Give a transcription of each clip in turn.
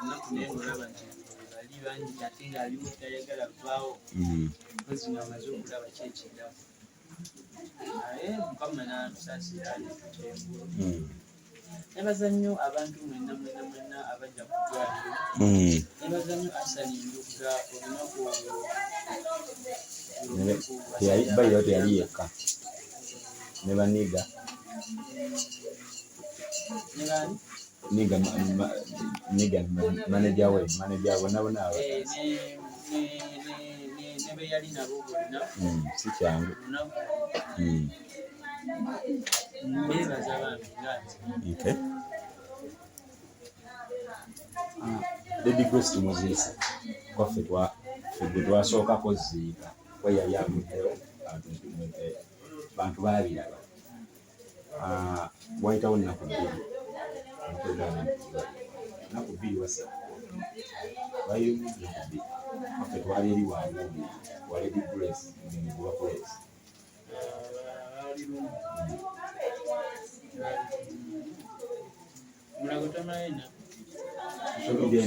Ennaku naye ng'olaba nti bali bangi ate ng'aliwo tayagala vaawo. Mpozi ng'amaze okulaba ki ekiddako. Naye Mukama n'atusaasira ne tutya engulu. Nebaza nnyo abantu mwenna mwenna mwenna abajja ku ddwaliro. Nebaza nnyo Hassan Ndugga olunaku olwo. Bayiro teyali yekka ne baniga. Ne baani? Niga niga manager we manager bonna bonna aba. Eh, ne be yali nabo bonna. Si kyangu. Olunaku. Mbeebaza bambi nga nze. Okay. Lady Grace tumuziise kwaffe ffe gwe twasookako ziika kuba yali aguddewo bantu baabiraba. Wayitawo nnaku bbiri nnaku bbiri wasa wayo nnaku bbiri kwaffe twali eri wangundi wa Lady Grace omulimu gwe bakoleesa. Mulago tamalayo ennaku bbiri.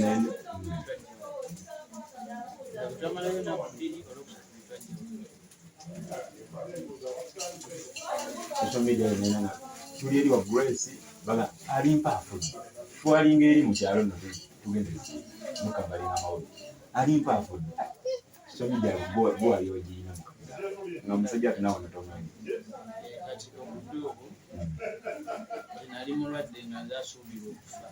Mulago tamalayo ennaku bbiri olwokusatu twajja. Social media yonna nga tuli eri wa Grace baga alimpa afudde. Twalinga eri mu kyalo nno tugenda mukavalinga amawulire. Alimpa afudde. Social media gwe wali ogirina mu kabuga nga musajja ate naawe tomanyi. Kati obudde obwo nali mulwadde nga nze asuubirwa okufa.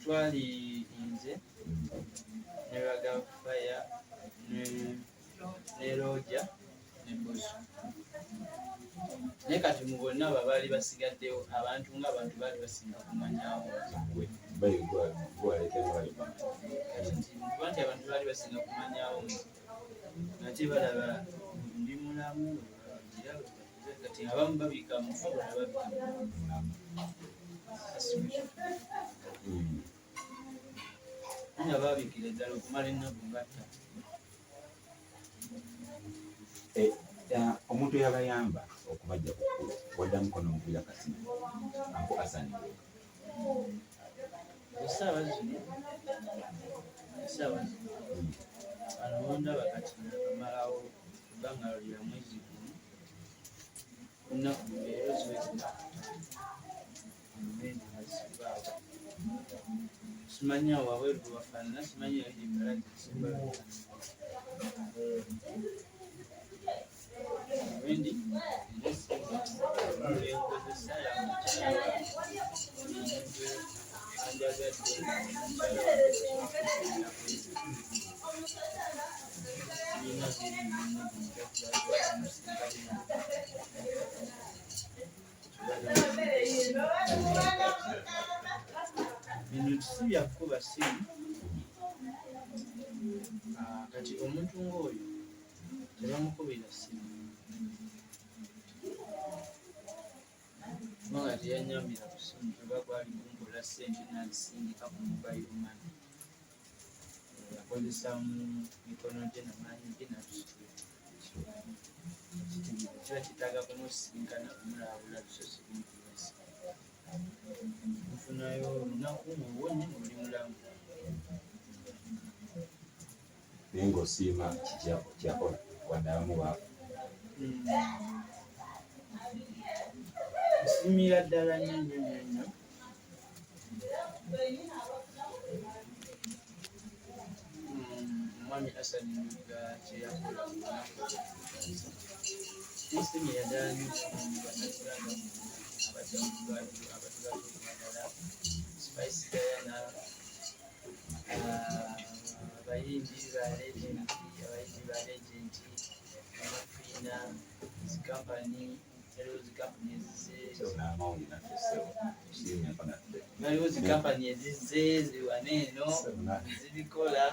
Twali nze ne Raga Fire ne Roger ne Bosso. Naye kati mu bonna abo abaali basigaddewo abantu ng'abantu baali basinga kumanyawo gwe. Kuba nti abantu baali basinga kumanyawo nze. Ate balaba ndi mulamu gira kati abamu babika mufu abalala babika mulamu. Nga baabikira ddala okumala ennaku nga ttaano. Omuntu eyabayamba okubajja ku kkubo waddamuko n'omukubira kasimu anko Hassan Ndugga. Essaawa zino essaawa zino wano wondaba kati nakamalawo ebbanga lya mwezi gumu ennaku leero ziweze ennaku ttaano emiwendo nga sivaawo. Simanyi awo wabweru bwe wafaanana simanyi yali gye balaze simbalaba. Wendi nina essimu gye nkozesa ya mukyala wange omuntu anjagadde mukyala wange birina biri bino si bya kukuba ssimu. Kati omuntu ng'oyo tebamukubira ssimu kubanga teyanyambira ku ssimu kyokka kwali kunkola ssente n'azisindika ku mobile money. Yakozesa mu mikono gye namaanyi ge n'atusitula. Kiba kyetaaga kumusisinkana kumulabula so si kumukubira ssimu. Nfunayo olunaku ng'owonye ng'oli mulamu. Naye ng'osiima kiki kyakola wadde abamu baafa. Nsiimira ddala nnyo nnyo nnyo nnyo. Omwami Hassan Ndugga kye yakola ku lunaku olw'okutaasa. Nsiimira ddala nnyo nnyo Bannayuganda mwenna abajja mu ddwaliro abatulaze okwagala, Spice Diana, abayimbi ba Legend, abayimbi ba Legend, Mama Fiina, zi kampani, waliwo zi kampani ezizze waliwo zi kampani ezizze ziwana eno zibikola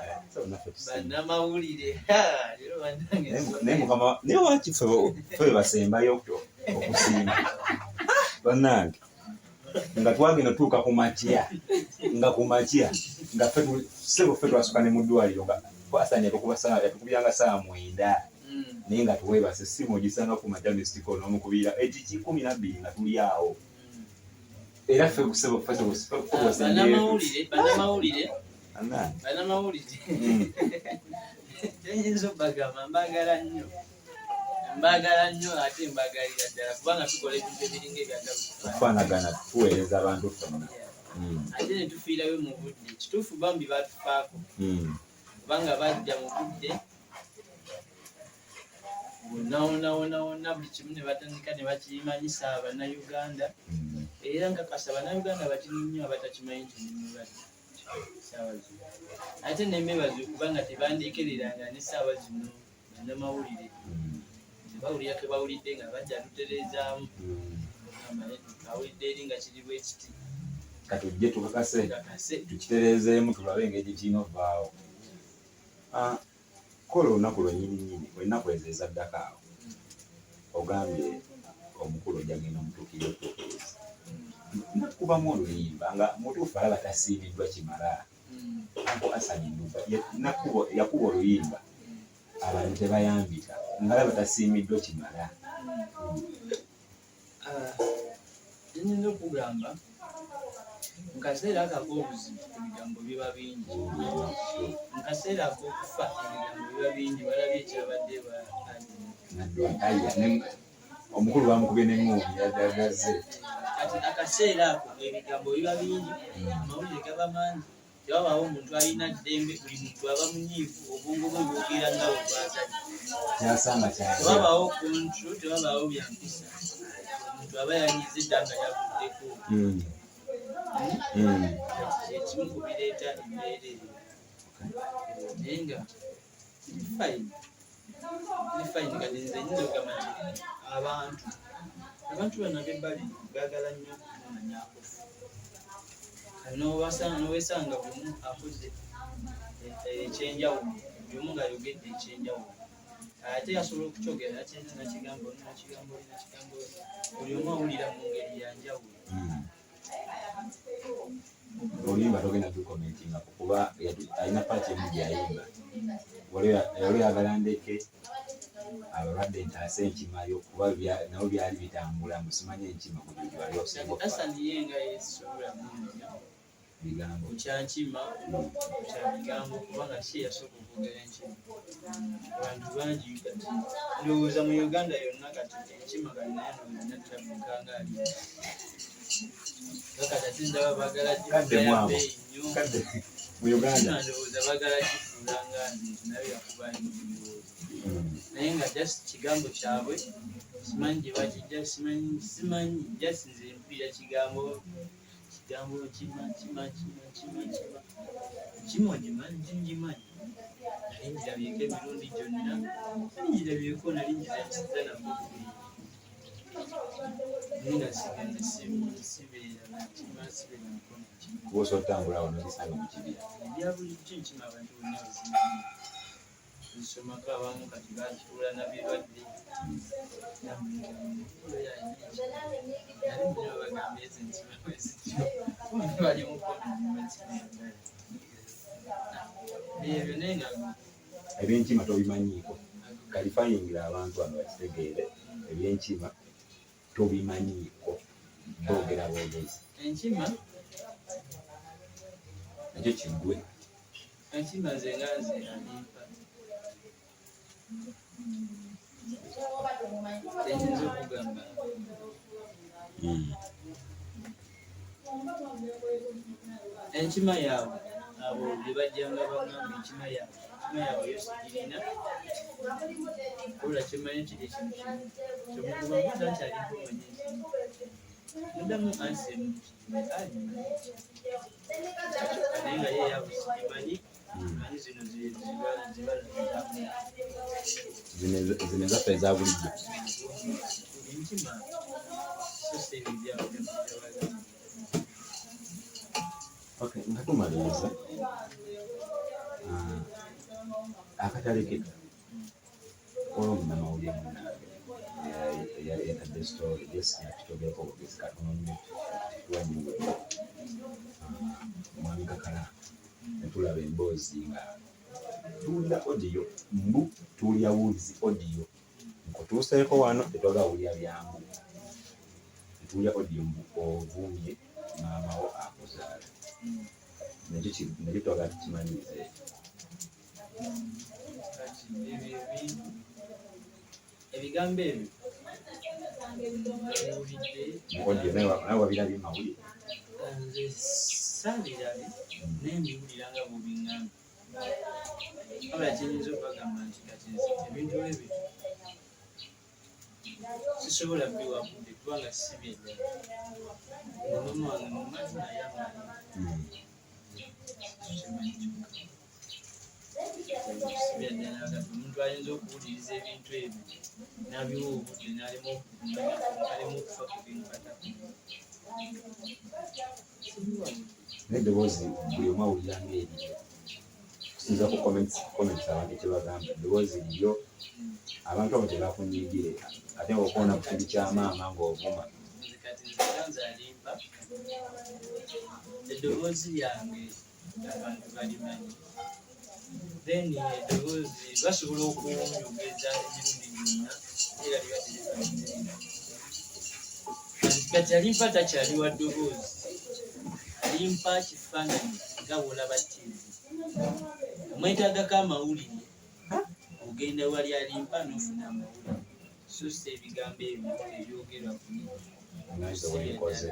bannamawulire leero bannange. Naye mukama naye waki ffe ffe basembayo okusiima bannange nga twagenda otuuka ku makya nga ku makya nga ffe ssebo ffe twasuka ne mu ddwaliro nga Hassan yatukubyanga ssaawa 9 naye nga tuweebase essimu ogisanga ku makya mistiko n'omukubira ekiki 12 nga tuli awo. Era ffe kusebo ffe bannamawulire bannamawulire bannamawulire tenyinza obagamba mbagala nnyo mbagala nnyo ate mbagalira ddala kubanga tukola ebintu ebiringa ebyatakufaanagana tuweereza abantu ffenna ate ne tufiirayo mu budde kituufu bambi batufaako kubanga bajja mu budde wonna wonna wonna wonna buli kimu ne batandika ne bakimanyisa Bannayuganda era nkakasa Bannayuganda batini nnyo abatakimanyi nti ndi mulwadde essaawa zino ate nembebaza kubanga tebandekereranga n'essaawa zino bannamawulire tebawulira ke bawulidde nga bajja tutereezaamu awulidde eri nga kiri bwe kiti katujje tukakase tukitereezeemu tulabe engeri kirina ovaawo. Ah, kola olunaku lwennyini nnyini ennaku ezo ezaddako awo ogambye omukulu ojja genda omutuukirira otuukiriza nakubamu oluyimba nga mutuufu alaba tasiimiddwa kimala Uncle Hassan Ndugga yakuba oluyimba abantu tebayambika nga alaba tasiimiddwa kimala. Nyinza okugamba mu kaseera ako ak'obuzibu ebigambo biba bingi, mu kaseera ak'okufa ebigambo biba bingi. Walabye ekyabadde ba omukulu bamukubye n'eŋŋuumi yadagazze. Kati akaseera ako ebigambo biba bingi, amawulire gaba mangi, tewabaawo omuntu alina ddembe, buli muntu aba munyiivu, obwongo bwe bwogera nga bwe bwagadde. Tewabaawo control, tewabaawo byampisa, omuntu aba yanyize dda nga yavuddeko. Kati kyekimu ku bireeta embeera eyo, naye nga fine, ndi fine. Kati nze nyinza okugamba nti abantu bano ab'ebbali baagala nnyo okutumanyaako. Kati nowesanga buli omu akoze ekyenjawulo, buli omu ng'ayogedde ekyenjawulo, ate asobola okukyogera nakirina nakigamba oli nakigamba oli nakigamba oli, buli omu awulira mu ngeri ya njawulo. Oluyimba togenda tukomentinga kuba alina part emu gyeyayimba wali oyagala ndeke abalwadde ntaase enkimayo kuba nabo byali bitambula mbu simanyi enkima gwe osinga Hassan ye nga yesobola nnyo bigambo kukyankima kukya bigambo kubanga si yasooka okwogera enkima. Abantu bangi kati ndowooza mu Uganda yonna kati enkima kati naye ndowooza nattafuuka nga ali kati ate ndaba baagala Kadde gifuula ya mwabo. bbeeyi nnyo. Kadde mu Uganda Enkima ndowooza baagala gifuula nga nti nayo yakuba ndowooza, naye nga just kigambo kyabwe simanyi gye bakijja, simanyi simanyi just nze mpulira kigambo kigambo kima kima kima kima kima kima ogimanyi ngimanyi nali ngirabyeko emirundi gyonna nali ngirabyeko nali ngizanyisiza nako naye nga sigenze sibeera nakima sibeera nako nakima. Kuba osobola otambula awo nogisanga mu kibira. Ebya bulijjo nkima abantu bonna bazimanyi zisomako abamu kati bakifuula na birwadde nali munyo bagamba ezo enkima bwe zityo bali mu comment ebyo naye nga Ebyenkima tobimanyiiko kalifayingira abantu bano bakitegeere ebyenkima tobimanyiiko boogera boogezi. Enkima nakyo kiggwe. Enkima nze nga nze alimpa tenyinza okugamba enkima yaabwe abo bye bajjanga bagamba enkima yaabwe enkima yaabwe yo sigirina wabula kyemmanyi kiri ekintu kimu kyomuntu bwambuuza nti alimpa omanyi enkima muddamu ansi emu kyokka naye nga ye yaabwe sigimanyi manyi zino zibala Zino ezaffe eza bulijjo. Enkima so si ebyo byabwe byabagamba. Okay, nga tumaliriza akatale ke olwo munnamawulire munnange yatadde story just tukyogereko obwogezi katono nnyo tuwa nnyo budde omwami Kakala netulaba emboozi nga tuwulira audio mbu tuwulira wuulizi audio nkutuuseeko wano tetwagala wulira byangu netuwulira audio mbu ovumye. Maama wo akuzaala nakyo twagala tukimanyirize. Kati ebyo ebintu, ebigambo ebyo biwulidde. Mu audio nawe wabirabye mawulire? Nze saabirabye, naye mbiwulira nga bw'obiŋŋamba. Wabula kyenyinza okubagamba nti kati nze ebintu ebyo sisobola biwa budde, kubanga si byeddala. Nze maama wange mumanyi, naye amanyi. Kimanyi kyokka si byaddala. Kati omuntu ayinza okuwuliriza ebintu ebyo n'abiwa obudde n'alema okumanya, alema okufa ku binkwatako. Sibiwa budde. N'eddoboozi buli omu awulira ng'eriryo, kusinziira ku comments abantu kye bagamba, eddoboozi liryo. Abantu abo tebakunyiigire ate ng'okoona ku kintu kya maama ng'ovuma? Nze kati nze nga nze alimpa, eddoboozi lyange abantu balimanyi. Then eddoboozi basobola okunjogeza emirundi gyonna, era liba terifaanana. Kati alimpa takyali wa ddoboozi, alimpa kifaananyi nga bw'olaba TV. Omwetaagako amawulire, ogenda wali alimpa n'ofuna amawulire, so si ebigambo ebyo ebyogerwa ku Nanze wenkoze.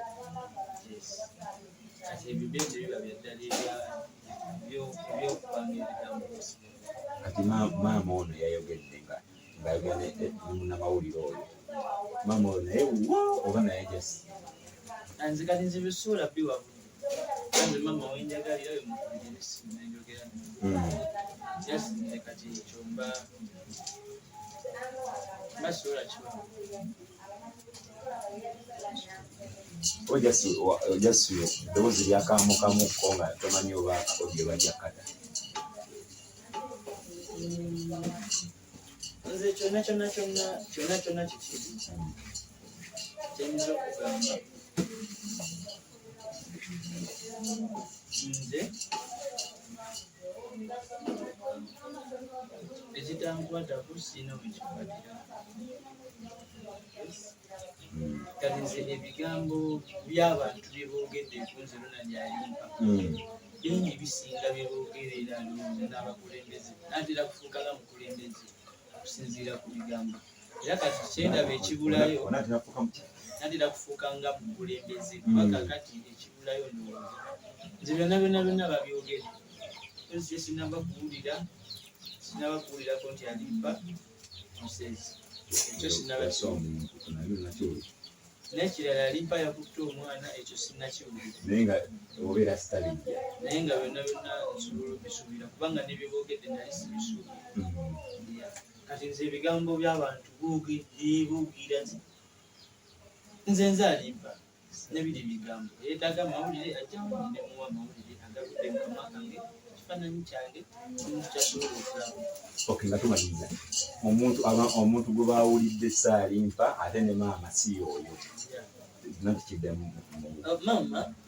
Yes. Kati ebyo byo tebiba bya ddala, ebyokupanga ebigambo. Kati maama ono yayogedde nga ng'ayogera ne munnamawulire oyo. Maama oyo naye wo oba naye just Nze kati nze bisobola biwa budde. Nze maama wenjagalira we mukubirira essimu nenjogera naye. Just nze kati ekyo mba sobola kiwa. Oba just eddoboozi lyakamukamukko nga tomanyi oba audio bajja kata. Nze kyonna kyonna kyonna kyonna kyonna kikiri kyenyinza okugamba, nze ekitankwatako siina wekikwatira. Kati nze ebigambo by'abantu bye boogedde ku nze Ronald Alimpa bingi bisinga bye boogerera, ndowooza n'abakulembeze. Natera kufuuka nga mukulembeze okusinziira ku bigambo. Era kati kyendaba ekibulayo, Onaatera kufuuka muki? Natera kufuuka nga mukulembeze, kuba kakati ekibulayo ndowooza nze byonna byonna byonna babyogere, nze sinaba kuwulira, sinaba kuwulirako nti alimpa musezi. Ekyo sinaba. Yasa omuntu nabyo nakiwulira. N'ekirala, alimpa yakutte omwana, ekyo sinnakiwulira. Naye nga obeera sitabijja. Naye nga byonna byonna nsobola obisuubira, kubanga nebyeboogedde nali sibisuubira. Yeah. Kati nze ebigambo by'abantu boogedde boogira, nze alimpa nebiri bigambo yeetaaga amawulire ajjamu nemuwa amawulire agavudde mu kamwa kange, ekifaananyi kyange omuntu kyasobola okulaba. Ok, nga tumaliriza, omuntu omuntu gwe bawulidde saalimpa, ate ne maama si yoyo? Nanti kiddamu.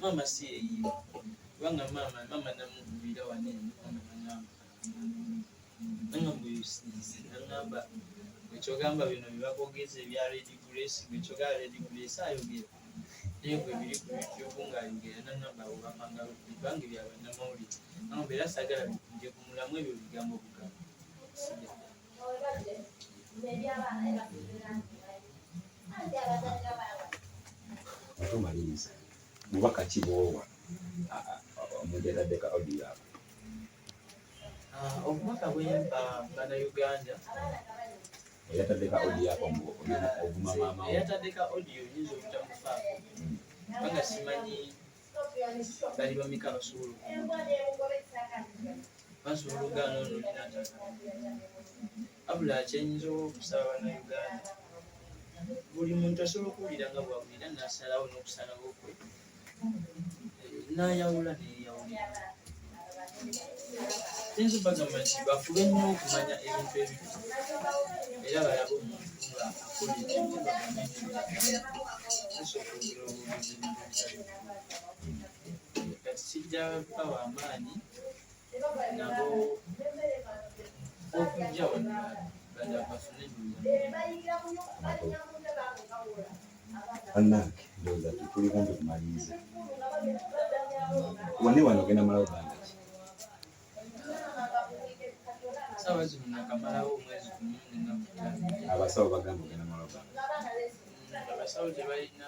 Maama si yeyiye, kubanga maama namukubira wano eno, maama nangamba nangamba bwekyogamba bino byebakwogeza ebya Lady Grace, bwekyogamba Lady Grace ayogera, naye gwe biri ku YouTube ng'ayogera. Nangamba abo bapanga kubanga ebya bannamawulire. Nangamba era saagala nje ku mulamu, ebyo bigambo bugambo sijja. Nga tumaliriza, bubaka ki bwowa omuntu yataddeko audio ako? Ah, obubaka bwempa bannayuganda, Eyataddeko audio ako mbu ovuma maama wo. Eyataddeko audio nyinza obutamufaako, kubanga simanyi bali bameka basobola okumuta, basobola okugaana ono oli n'atakala. Wabula kyenyinza okusaba bannayuganda, buli muntu asobola okuwulira nga bwawulira n'asalawo n'okusalawo kwe. Eh, n'ayawula neyeyawulira. Kiyinza obagamba nti bafube nnyo okumanya ebintu ebituufu, era balabe omuntu nga akola ekintu bagambe nti tusobola okwogera obwogezi ebintu ebitali bituufu. Kati kijja bawa amaanyi nabo okujja wano bada bafune endowooza. Bannange, ndowooza tuli kumpi kumaliriza. Wane wano ogenda malawo bbanga ki? Saawa zino nakamalawo omwezi gumu n'ennaku ttaano. Abasawo bagamba ogenda malawo bbanga ki? Abasawo tebalina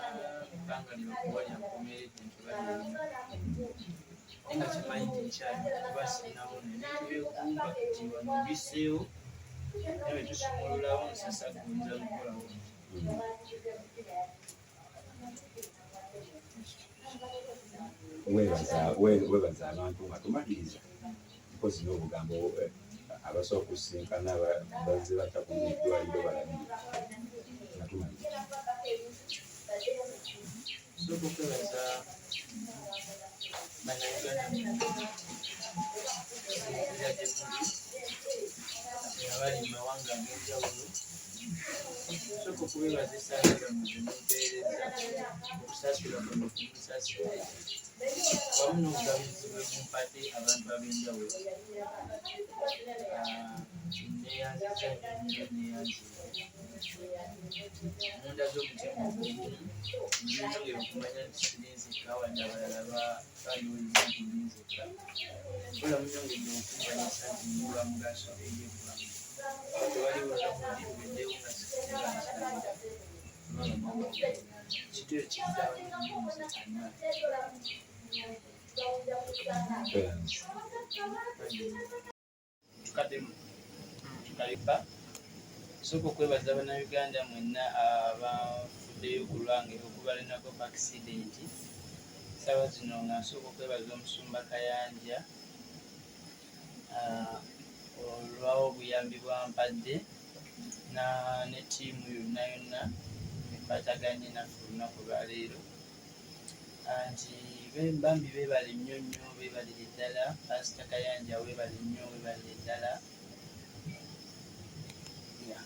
bbanga lye bakuwa lya nkomeredde nti balirina, naye nga kimanyi nti nkyali kuba sinnawona. Ebintu by'eggumba kati wano mbisseewo, naye bwe tusumululawo nsasagga oyinza n'okukolawo. Weebaza abantu nga tumaliriza, mpozi n'obugambo abasobola okusisinkana bazze batakuuma eddwaliro balabire nga tumaliriza. Sooka okwebaza Bannayuganda mwenna okusinziira gye muli abali mu mawanga ag'enjawulo. Sooka okubeebaza essaala zammwe ze mumpeerezza, okusaasira kwammwe kwe munsaasidde, wamu n'obugabirizi bwe mumpadde abantu ab'enjawulo. Neeyanzizza nnyo nnyo, neeyanzizza. Munda z'omutima ogw'obumu, nnyongera okumanya nti siri nzekka, wadde abalala bandiwulidde nti ndi nzekka. Wabula munyongedde okummanyisa nti ndi wa mugaso eri eggwanga. Tewaliwo lunaku lwe luweddewo nga sifunye bankyalira oba bannamawulire. Ekintu ekyo kinzaamu nnyo nze amaanyi. Tukaddemu tukalipa. Nsooka okwebaza Bannayuganda mwenna abanfuddeyo ku lwange okuva lwe nagwa ku accident. Ssaawa zino nga nsooka okwebaza Omusumba Kayanja olw'obuyambi bw'ampadde ne ttiimu yonna yonna ekwataganye naffe olunaku olwaleero. Nti bambi beebale nnyo nnyo, beebalire ddala. Pasita Kayanja weebale nnyo, weebalire ddala. Yeah.